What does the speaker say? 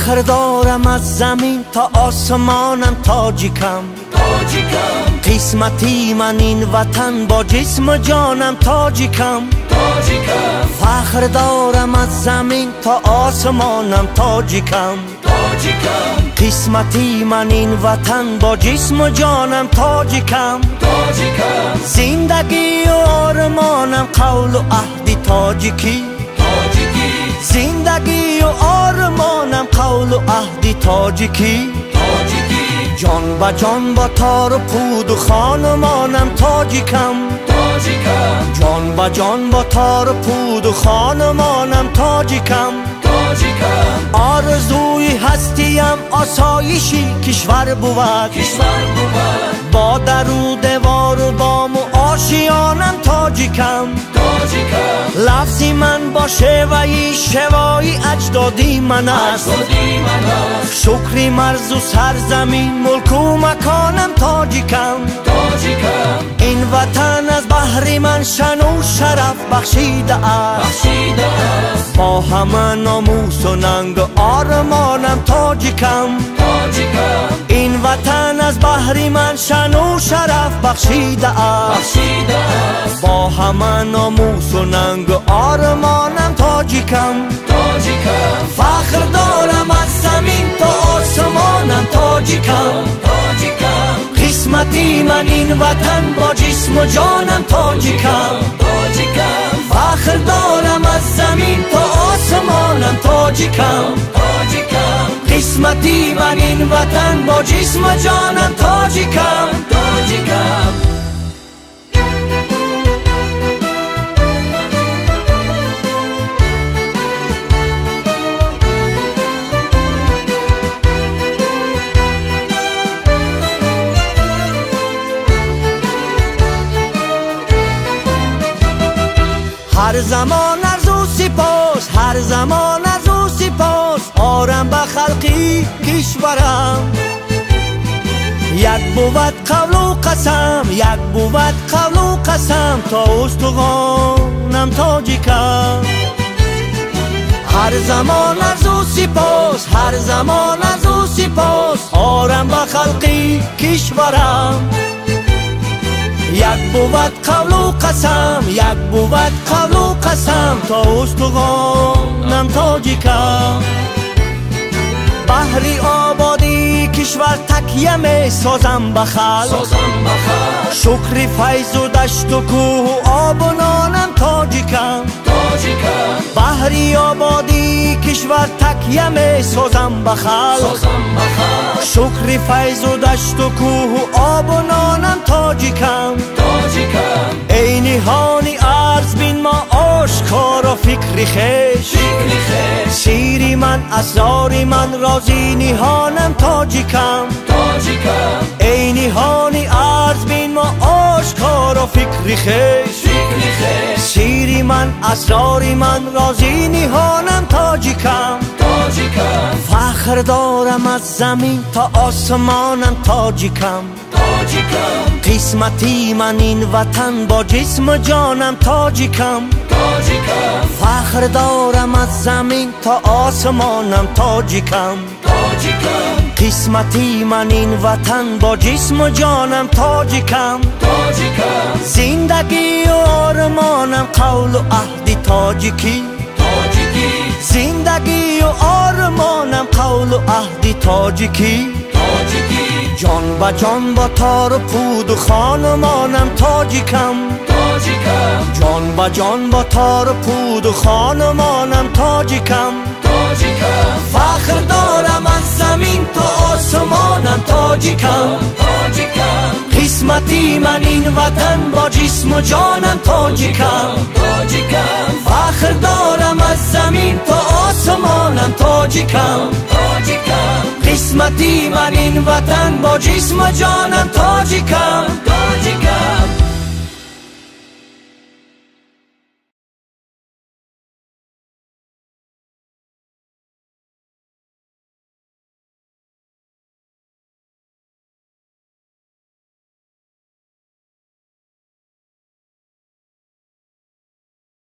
Фахр дорам аз замин то осмонам тоҷикам, тоҷикам. Қисмати ман ин ватан бо ҷисму ҷонам тоҷикам, тоҷикам. Фахр дорам аз замин то осмонам тоҷикам, тоҷикам. Қисмати ман ин ватан бо ҷисму ҷонам тоҷикам, тоҷикам. Зиндагию ормонам қавлу аҳди тоҷикӣ, тоҷикӣ. Зиндагию ормонам қавлу аҳди тоҷикӣ, тоҷикӣ. Ҷон ба ҷон бо тору пуду хонумонам тоҷикам, тоҷикам. Ҷон ба ҷон бо тору пуду хонумонам тоҷикам, тоҷикам. Орзуи ҳастиям осоиши кишвар бувад, кишвар бувад. Бо дару девору бому ошиёнам тоҷикам, тоҷикам. Лафзи ман бо шеваи шевои аҷдодӣ ман аст, аҷдодӣ ман аст. Шукри марзу сарзамин мулку маконам тоҷикам, тоҷикам. Ин ватан аз баҳри ман шану шараф бахшидааст, бахшидааст. Бо ҳама номусу нангу ормонам тоҷикам, тоҷикам. Ин ватан аз баҳри ман шану шараф бахшидааст, бахшидааст. Бо ҳама номусу нангу ормонам тоҷикам, тоҷикам. Фахр дорам аз замин то осмонам тоҷикам, тоҷикам. Қисмати ман ин ватан бо ҷисму ҷонам тоҷикам, тоҷикам. Фахр дорам аз замин то осмонам тоҷикам, тоҷикам. Қисмати ман ин ватан бо ҷисму ҷонам тоҷикам, тоҷикам. Ҳар замон арзу сипос, ҳар замон арзу сипос орам ба халқи кишварам. Як бувад қавлу қасам, як бувад қавлу қасам то устуғонам тоҷикам. Ҳар замон арзу сипос, ҳар замон арзу сипос орам ба халқи кишварам. Як бувад қавлу қасам, як бувад қавлу қасам то устуғонам тоҷикам. Баҳри ободии кишвар такя месозам ба халқ, созам ба халқ. Шукри файзу дашту кӯҳу обу нонам тоҷикам, тоҷикам. Баҳри ободии кишвар такя месозам ба халқ, созам ба халқ. Шукри файзу дашту кӯҳу обу нонам тоҷикам, тоҷикам. Эй ниҳони арз бин мо ошкоро фикри хеш, фикри хеш. Сири ман асрори ман рози ниҳонам тоҷикам, тоҷикам. Эй ниҳони арз бин мо ошкоро фикри хеш, фикри хеш. Сири ман асрори ман рози ниҳонам тоҷикам, тоҷикам. Фахр дорам аз замин то осмонам тоҷикам, тоҷикам. Қисмати ман ин ватан бо ҷисму ҷонам тоҷикам, тоҷикам. Фахр дорам аз замин то осмонам тоҷикам, тоҷикам. Қисмати ман ин ватан бо ҷисму ҷонам тоҷикам, тоҷикам. Зиндагию ормонам қавлу аҳди тоҷикӣ, тоҷикӣ. Зиндагию ормонам қавлу аҳди тоҷикӣ, тоҷикӣ. Ҷон ба ҷон бо тору пуду хонумонам тоҷикам, тоҷикам. Ҷон ба ҷон бо тору пуду хонумонам тоҷикам, тоҷикам. Фахр дорам аз замин то осмонам тоҷикам, тоҷикам. Қисмати ман ин ватан бо ҷисму ҷонам тоҷикам, тоҷикам. Фахр дорам аз замин то осмонам тоҷикам, тоҷикам. Қисмати ман ин ватан бо ҷисму ҷонам тоҷикам, тоҷикам.